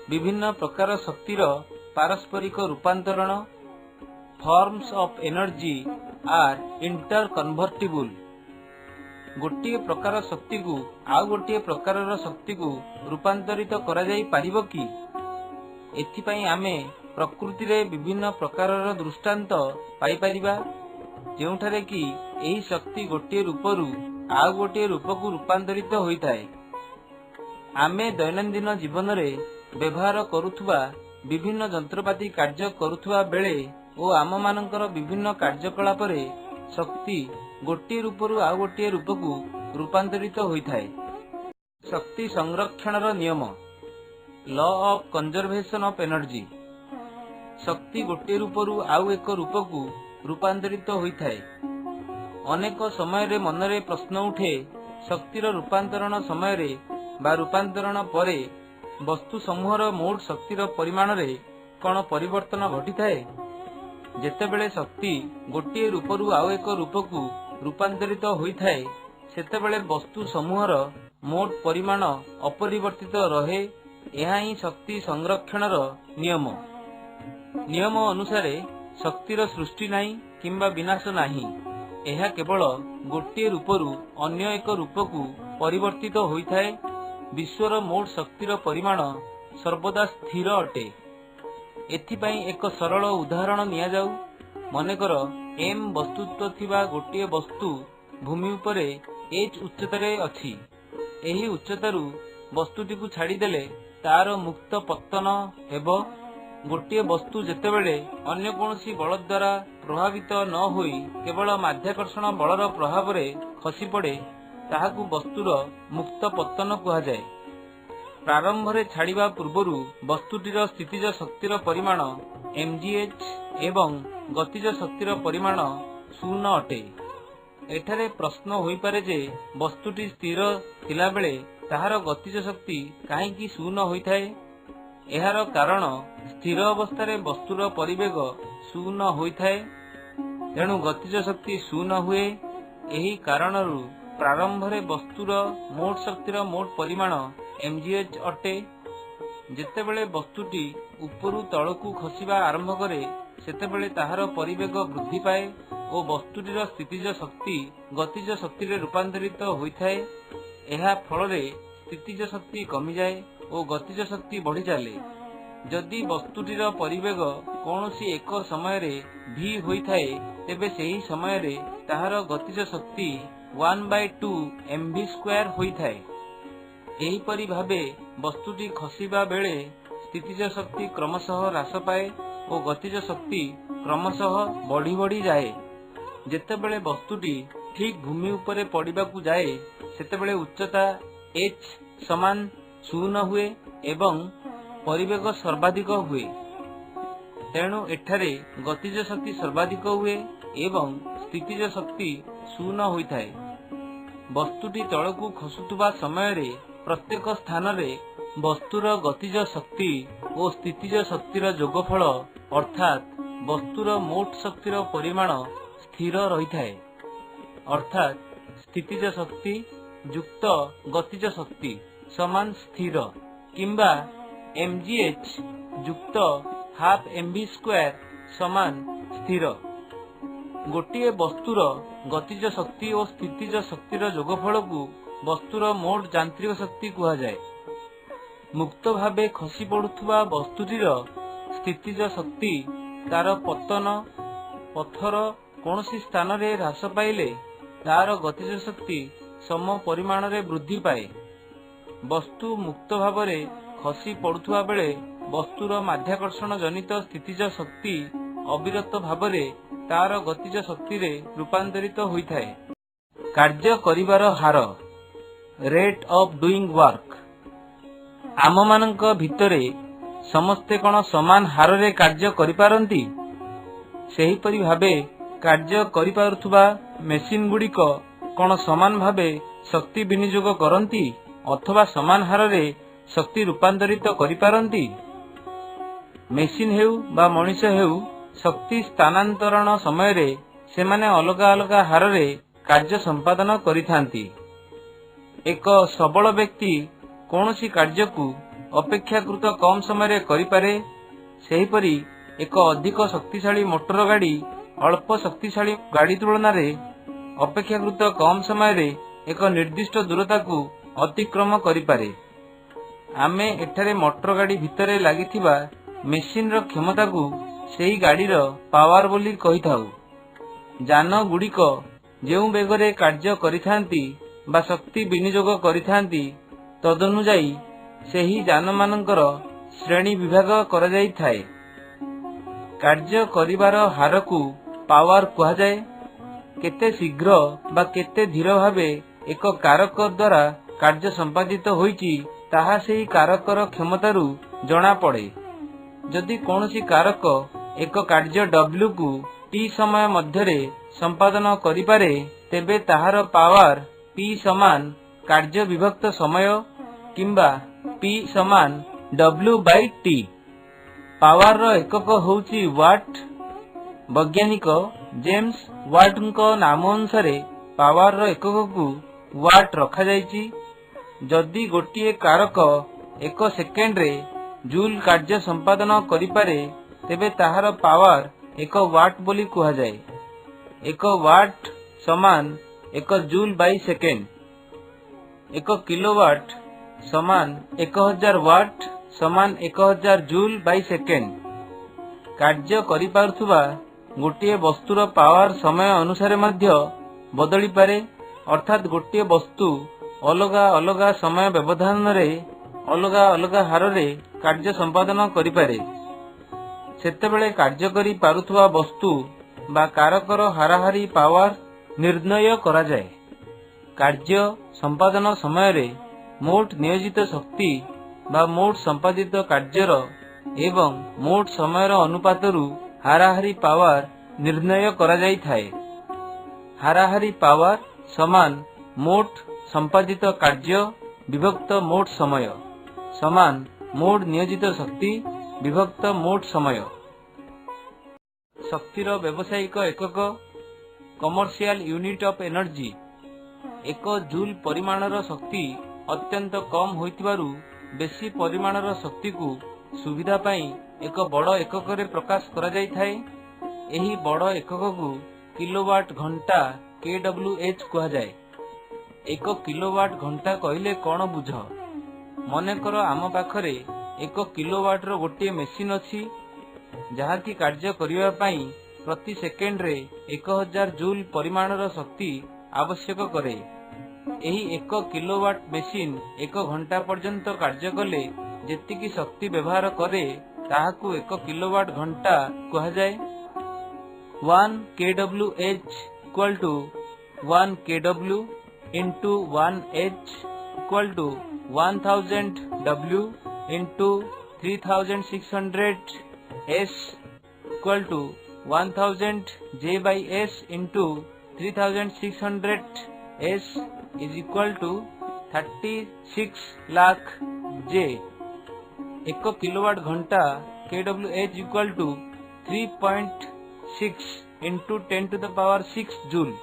ବିଭିନ୍ନ ପ୍ରକାର ଶକ୍ତିର ପାରସ୍ପରିକ ରୂପାନ୍ତରଣ। Forms of energy are interconvertible. ଗୋଟିଏ ପ୍ରକାର ଶକ୍ତିକୁ ଆଉ ଗୋଟିଏ ପ୍ରକାରର ଶକ୍ତିକୁ ରୂପାନ୍ତରିତ କରାଯାଇ ପାରିବ କି? ଏଥିପାଇଁ ଆମେ ପ୍ରକୃତିରେ ବିଭିନ୍ନ ପ୍ରକାରର ଦୃଷ୍ଟାନ୍ତ ପାଇପାରିବା, ଯେଉଁଠାରେ କି ଏହି ଶକ୍ତି ଗୋଟିଏ ରୂପରୁ ଆଉ ଗୋଟିଏ ରୂପକୁ ରୂପାନ୍ତରିତ ହୋଇଥାଏ। ଆମେ ଦୈନନ୍ଦିନ ଜୀବନରେ ବ୍ୟବହାର କରୁଥିବା ବିଭିନ୍ନ ଯନ୍ତ୍ରପାତି କାର୍ଯ୍ୟ କରୁଥିବା ବେଳେ ଓ ଆମମାନଙ୍କର ବିଭିନ୍ନ କାର୍ଯ୍ୟକଳାପରେ ଶକ୍ତି ଗୋଟିଏ ରୂପରୁ ଆଉ ଗୋଟିଏ ରୂପକୁ ରୂପାନ୍ତରିତ ହୋଇଥାଏ। ଶକ୍ତି ସଂରକ୍ଷଣର ନିୟମ, law of conservation of energy. ଶକ୍ତି ଗୋଟିଏ ରୂପରୁ ଆଉ ଏକ ରୂପକୁ ରୂପାନ୍ତରିତ ହୋଇଥାଏ। ଅନେକ ସମୟରେ ମନରେ ପ୍ରଶ୍ନ ଉଠେ, ଶକ୍ତିର ରୂପାନ୍ତରଣ ସମୟରେ ବା ରୂପାନ୍ତରଣ ପରେ ବସ୍ତୁ ସମୂହର ମୋଟ ଶକ୍ତିର ପରିମାଣରେ କଣ ପରିବର୍ତ୍ତନ ଘଟିଥାଏ? ଯେତେବେଳେ ଶକ୍ତି ଗୋଟିଏ ରୂପରୁ ଆଉ ଏକ ରୂପକୁ ରୂପାନ୍ତରିତ ହୋଇଥାଏ, ସେତେବେଳେ ବସ୍ତୁ ସମୂହର ମୋଟ ପରିମାଣ ଅପରିବର୍ତ୍ତିତ ରହେ। ଏହା ହିଁ ଶକ୍ତି ସଂରକ୍ଷଣର ନିୟମ। ନିୟମ ଅନୁସାରେ ଶକ୍ତିର ସୃଷ୍ଟି ନାହିଁ କିମ୍ବା ବିନାଶ ନାହିଁ। ଏହା କେବଳ ଗୋଟିଏ ରୂପରୁ ଅନ୍ୟ ଏକ ରୂପକୁ ପରିବର୍ତ୍ତିତ ହୋଇଥାଏ। ବିଶ୍ୱର ମୋଟ ଶକ୍ତିର ପରିମାଣ ସର୍ବଦା ସ୍ଥିର ଅଟେ। ଏଥିପାଇଁ ଏକ ସରଳ ଉଦାହରଣ ନିଆଯାଉ। ମନେକର, ଏମ୍ ବସ୍ତୁତ୍ୱ ଥିବା ଗୋଟିଏ ବସ୍ତୁ ଭୂମି ଉପରେ ଏଚ୍ ଉଚ୍ଚତାରେ ଅଛି। ଏହି ଉଚ୍ଚତାରୁ ବସ୍ତୁଟିକୁ ଛାଡ଼ିଦେଲେ ତାର ମୁକ୍ତ ପତ୍ତନ ହେବ। ଗୋଟିଏ ବସ୍ତୁ ଯେତେବେଳେ ଅନ୍ୟ କୌଣସି ବଳ ଦ୍ୱାରା ପ୍ରଭାବିତ ନ ହୋଇ କେବଳ ମାଧ୍ୟାକର୍ଷଣ ବଳର ପ୍ରଭାବରେ ଖସିପଡ଼େ, ତାହାକୁ ବସ୍ତୁର ମୁକ୍ତ ପତ୍ତନ କୁହାଯାଏ। ପ୍ରାରମ୍ଭରେ ଛାଡ଼ିବା ପୂର୍ବରୁ ବସ୍ତୁଟିର ସ୍ଥିତିଜ ଶକ୍ତିର ପରିମାଣ mgh ଏବଂ ଗତିଜ ଶକ୍ତିର ପରିମାଣ ଶୂନ ଅଟେ। ଏଠାରେ ପ୍ରଶ୍ନ ହୋଇପାରେ ଯେ ବସ୍ତୁଟି ସ୍ଥିର ଥିଲାବେଳେ ତାହାର ଗତିଜ ଶକ୍ତି କାହିଁକି ଶୂନ ହୋଇଥାଏ? ଏହାର କାରଣ, ସ୍ଥିର ଅବସ୍ଥାରେ ବସ୍ତୁର ପରିବେଗ ଶୂନ ହୋଇଥାଏ, ତେଣୁ ଗତିଜ ଶକ୍ତି ଶୂନ ହୁଏ। ଏହି କାରଣରୁ ପ୍ରାରମ୍ଭରେ ବସ୍ତୁର ମୋଟ ଶକ୍ତିର ମୋଟ ପରିମାଣ mgh ଅଟେ। ଯେତେବେଳେ ବସ୍ତୁଟି ଉପରୁ ତଳକୁ ଖସିବା ଆରମ୍ଭ କରେ, ସେତେବେଳେ ତାହାର ପରିବେଗ ବୃଦ୍ଧି ପାଏ ଓ ବସ୍ତୁଟିର ସ୍ଥିତିଜ ଶକ୍ତି ଗତିଜ ଶକ୍ତିରେ ରୂପାନ୍ତରିତ ହୋଇଥାଏ। ଏହା ଫଳରେ ସ୍ଥିତିଜ ଶକ୍ତି କମିଯାଏ ଓ ଗତିଜ ଶକ୍ତି ବଢ଼ିଚାଲେ। ଯଦି ବସ୍ତୁଟିର ପରିବେଗ କୌଣସି ଏକ ସମୟରେ v ହୋଇଥାଏ, ତେବେ ସେହି ସମୟରେ ତାହାର ଗତିଜ ଶକ୍ତି 1 by 2 mv square ହୋଇଥାଏ। ଏହିପରି ଭାବେ ବସ୍ତୁଟି ଖସିବା ବେଳେ ସ୍ଥିତିଜ ଶକ୍ତି କ୍ରମଶଃ ହ୍ରାସ ପାଏ ଓ ଗତିଜ ଶକ୍ତି କ୍ରମଶଃ ବଢ଼ି ବଢ଼ି ଯାଏ। ଯେତେବେଳେ ବସ୍ତୁଟି ଠିକ୍ ଭୂମି ଉପରେ ପଡ଼ିବାକୁ ଯାଏ, ସେତେବେଳେ ଉଚ୍ଚତା h ସମାନ ଶୂନ ହୁଏ ଏବଂ ପରିବେଗ ସର୍ବାଧିକ ହୁଏ। ତେଣୁ ଏଠାରେ ଗତିଜ ଶକ୍ତି ସର୍ବାଧିକ ହୁଏ ଏବଂ ସ୍ଥିତିଜ ଶକ୍ତି ଶୂନ ହୋଇଥାଏ। ବସ୍ତୁଟି ତଳକୁ ଖସୁଥିବା ସମୟରେ ପ୍ରତ୍ୟେକ ସ୍ଥାନରେ ବସ୍ତୁର ଗତିଜ ଶକ୍ତି ଓ ସ୍ଥିତିଜ ଶକ୍ତିର ଯୋଗଫଳ, ଅର୍ଥାତ୍ ବସ୍ତୁର ମୋଟ ଶକ୍ତିର ପରିମାଣ ସ୍ଥିର ରହିଥାଏ। ଅର୍ଥାତ୍ ସ୍ଥିତିଜ ଶକ୍ତି ଯୁକ୍ତ ଗତିଜ ଶକ୍ତି ସମାନ ସ୍ଥିର କିମ୍ବା mgh ଯୁକ୍ତ ହାଫ mv square ସମାନ ସ୍ଥିର। ଗୋଟିଏ ବସ୍ତୁର ଗତିଜ ଶକ୍ତି ଓ ସ୍ଥିତିଜ ଶକ୍ତିର ଯୋଗଫଳକୁ ବସ୍ତୁର ମୋଟ ଯାନ୍ତ୍ରିକ ଶକ୍ତି କୁହାଯାଏ। ମୁକ୍ତ ଭାବେ ଖସି ପଡୁଥିବା ବସ୍ତୁଟିର ସ୍ଥିତିଜ ଶକ୍ତି ତାର ପତ୍ତନ ପଥର କୌଣସି ସ୍ଥାନରେ ହ୍ରାସ ପାଇଲେ ତାର ଗତିଜ ଶକ୍ତି ସମ ପରିମାଣରେ ବୃଦ୍ଧି ପାଏ। ବସ୍ତୁ ମୁକ୍ତ ଭାବରେ ଖସି ପଡୁଥିବା ବେଳେ ବସ୍ତୁର ମାଧ୍ୟାକର୍ଷଣ ଜନିତ ସ୍ଥିତିଜ ଶକ୍ତି ଅବିରତ ଭାବରେ ତାର ଗତିଜ ଶକ୍ତିରେ ରୂପାନ୍ତରିତ ହୋଇଥାଏ। କାର୍ଯ୍ୟ କରିବାର ହାର, ରେଟ୍ ଅଫ୍ ଡୁଇଂ ୱାର୍କ। ଆମମାନଙ୍କ ଭିତରେ ସମସ୍ତେ କଣ ସମାନ ହାରରେ କାର୍ଯ୍ୟ କରିପାରନ୍ତି? ସେହିପରି ଭାବେ କାର୍ଯ୍ୟ କରିପାରୁଥିବା ମେସିନଗୁଡ଼ିକ କଣ ସମାନ ଭାବେ ଶକ୍ତି ବିନିଯୋଗ କରନ୍ତି ଅଥବା ସମାନ ହାରରେ ଶକ୍ତି ରୂପାନ୍ତରିତ କରିପାରନ୍ତି? ମେସିନ ହେଉ ବା ମଣିଷ ହେଉ, ଶକ୍ତି ସ୍ଥାନାନ୍ତରଣ ସମୟରେ ସେମାନେ ଅଲଗା ଅଲଗା ହାରରେ କାର୍ଯ୍ୟ ସମ୍ପାଦନ କରିଥାନ୍ତି। ଏକ ସବଳ ବ୍ୟକ୍ତି କୌଣସି କାର୍ଯ୍ୟକୁ ଅପେକ୍ଷାକୃତ କମ୍ ସମୟରେ କରିପାରେ। ସେହିପରି ଏକ ଅଧିକ ଶକ୍ତିଶାଳୀ ମୋଟର ଗାଡ଼ି ଅଳ୍ପ ଶକ୍ତିଶାଳୀ ଗାଡ଼ି ତୁଳନାରେ ଅପେକ୍ଷାକୃତ କମ୍ ସମୟରେ ଏକ ନିର୍ଦ୍ଦିଷ୍ଟ ଦୂରତାକୁ ଅତିକ୍ରମ କରିପାରେ। ଆମେ ଏଠାରେ ମୋଟର ଗାଡ଼ି ଭିତରେ ଲାଗିଥିବା ମେସିନର କ୍ଷମତାକୁ ସେହି ଗାଡ଼ିର ପାୱାର ବୋଲି କହିଥାଉ। ଯାନଗୁଡ଼ିକ ଯେଉଁ ବେଗରେ କାର୍ଯ୍ୟ କରିଥାନ୍ତି ବା ଶକ୍ତି ବିନିଯୋଗ କରିଥାନ୍ତି, ତଦନୁଯାୟୀ ସେହି ଯାନମାନଙ୍କର ଶ୍ରେଣୀ ବିଭାଗ କରାଯାଇଥାଏ। କାର୍ଯ୍ୟ କରିବାର ହାରକୁ ପାୱାର କୁହାଯାଏ। କେତେ ଶୀଘ୍ର ବା କେତେ ଧୀର ଭାବେ ଏକ କାରକ ଦ୍ୱାରା କାର୍ଯ୍ୟ ସମ୍ପାଦିତ ହୋଇଛି, ତାହା ସେହି କାରକର କ୍ଷମତାରୁ ଜଣାପଡ଼େ। ଯଦି କୌଣସି କାରକ ଏକ କାର୍ଯ୍ୟ W କୁ t ସମୟ ମଧ୍ୟରେ ସମ୍ପାଦନ କରିପାରେ, ତେବେ ତାହାର ପାୱାର P ସମାନ କାର୍ଯ୍ୟ ବିଭକ୍ତ ସମୟ କିମ୍ବା P ସମାନ W Bai T। ପାୱାରର ଏକକ ହେଉଛି ୱାଟ୍। ବୈଜ୍ଞାନିକ ଜେମ୍ସ ୱାଟ୍ଙ୍କ ନାମ ଅନୁସାରେ ପାୱାରର ଏକକକୁ ୱାଟ୍ ରଖାଯାଇଛି। ଯଦି ଗୋଟିଏ କାରକ ଏକ ସେକେଣ୍ଡରେ ଜୁଲ୍ କାର୍ଯ୍ୟ ସମ୍ପାଦନ କରିପାରେ, ତେବେ ତାହାର ପାୱାର ଏକ ୱାଟ୍ ବୋଲି କୁହାଯାଏ। ଏକ ୱାଟ୍ ସମାନ ଏକ ଜୁଲ୍ ବାଇ ସେକେଣ୍ଡ। ଏକ କିଲୋୱାଟ୍ ସମାନ 1000 ୱାଟ୍ ସମାନ 1000 ଜୁଲ୍ ବାଇ ସେକେଣ୍ଡ। କାର୍ଯ୍ୟ କରିପାରୁଥିବା ଗୋଟିଏ ବସ୍ତୁର ପାୱାର ସମୟ ଅନୁସାରେ ମଧ୍ୟ ବଦଳିପାରେ। ଅର୍ଥାତ୍ ଗୋଟିଏ ବସ୍ତୁ ଅଲଗା ଅଲଗା ସମୟ ବ୍ୟବଧାନରେ ଅଲଗା ଅଲଗା ହାରରେ କାର୍ଯ୍ୟ ସମ୍ପାଦନ କରିପାରେ। ସେତେବେଳେ କାର୍ଯ୍ୟ କରି ପାରୁଥିବା ବସ୍ତୁ ବା କାରକର ହାରାହାରି ପାୱାର ନିର୍ଣ୍ଣୟ କରାଯାଏ। କାର୍ଯ୍ୟ ସମ୍ପାଦନ ସମୟରେ ମୋଟ ନିୟୋଜିତ ଶକ୍ତି ବା ମୋଟ ସମ୍ପାଦିତ କାର୍ଯ୍ୟର ଏବଂ ମୋଟ ସମୟର ଅନୁପାତରୁ ହାରାହାରି ପାୱାର ନିର୍ଣ୍ଣୟ କରାଯାଇଥାଏ। ହାରାହାରି ପାୱାର ସମାନ ମୋଟ ସମ୍ପାଦିତ କାର୍ଯ୍ୟ ବିଭକ୍ତ ମୋଟ ସମୟ ସମାନ ମୋଟ ନିୟୋଜିତ ଶକ୍ତି ବିଭକ୍ତ ମୋଟ ସମୟ। ଶକ୍ତିର ବ୍ୟବସାୟିକ ଏକକ, କମର୍ସିଆଲ ୟୁନିଟ୍ ଅଫ୍ ଏନର୍ଜି। ଏକ ଜୁଲ୍ ପରିମାଣର ଶକ୍ତି ଅତ୍ୟନ୍ତ କମ୍ ହୋଇଥିବାରୁ ବେଶୀ ପରିମାଣର ଶକ୍ତିକୁ ସୁବିଧା ପାଇଁ ଏକ ବଡ଼ ଏକକରେ ପ୍ରକାଶ କରାଯାଇଥାଏ। ଏହି ବଡ଼ ଏକକକୁ କିଲୋୱାଟ୍ ଘଣ୍ଟା, kWh କୁହାଯାଏ। ଏକ କିଲୋୱାଟ୍ ଘଣ୍ଟା କହିଲେ କଣ ବୁଝ? ମନେକର ଆମ ପାଖରେ ଏକ କିଲୋୱାଟର ଗୋଟିଏ ମେସିନ୍ ଅଛି, ଯାହାକି କାର୍ଯ୍ୟ କରିବା ପାଇଁ ପ୍ରତି ସେକେଣ୍ଡରେ 1000 ଜୁଲ୍ ପରିମାଣର ଶକ୍ତି ଆବଶ୍ୟକ କରେ। ଏହି ଏକ କିଲୋୱାଟ ମେସିନ୍ ଏକ ଘଣ୍ଟା ପର୍ଯ୍ୟନ୍ତ କାର୍ଯ୍ୟ କଲେ ଯେତିକି ଶକ୍ତି ବ୍ୟବହାର କରେ, ତାହାକୁ ଏକ କିଲୋୱାଟ ଘଣ୍ଟା କୁହାଯାଏ। 1 kWh equal to 1 kW into 1 H equal to 1000 W into 3600 S equal to 1000 J by S into 3600 S is equal to 36 lakh J। ଏକ କିଲୋୱାଟ ଘଣ୍ଟା, kWh equal to 3.6 into 10 to the power 6 joule.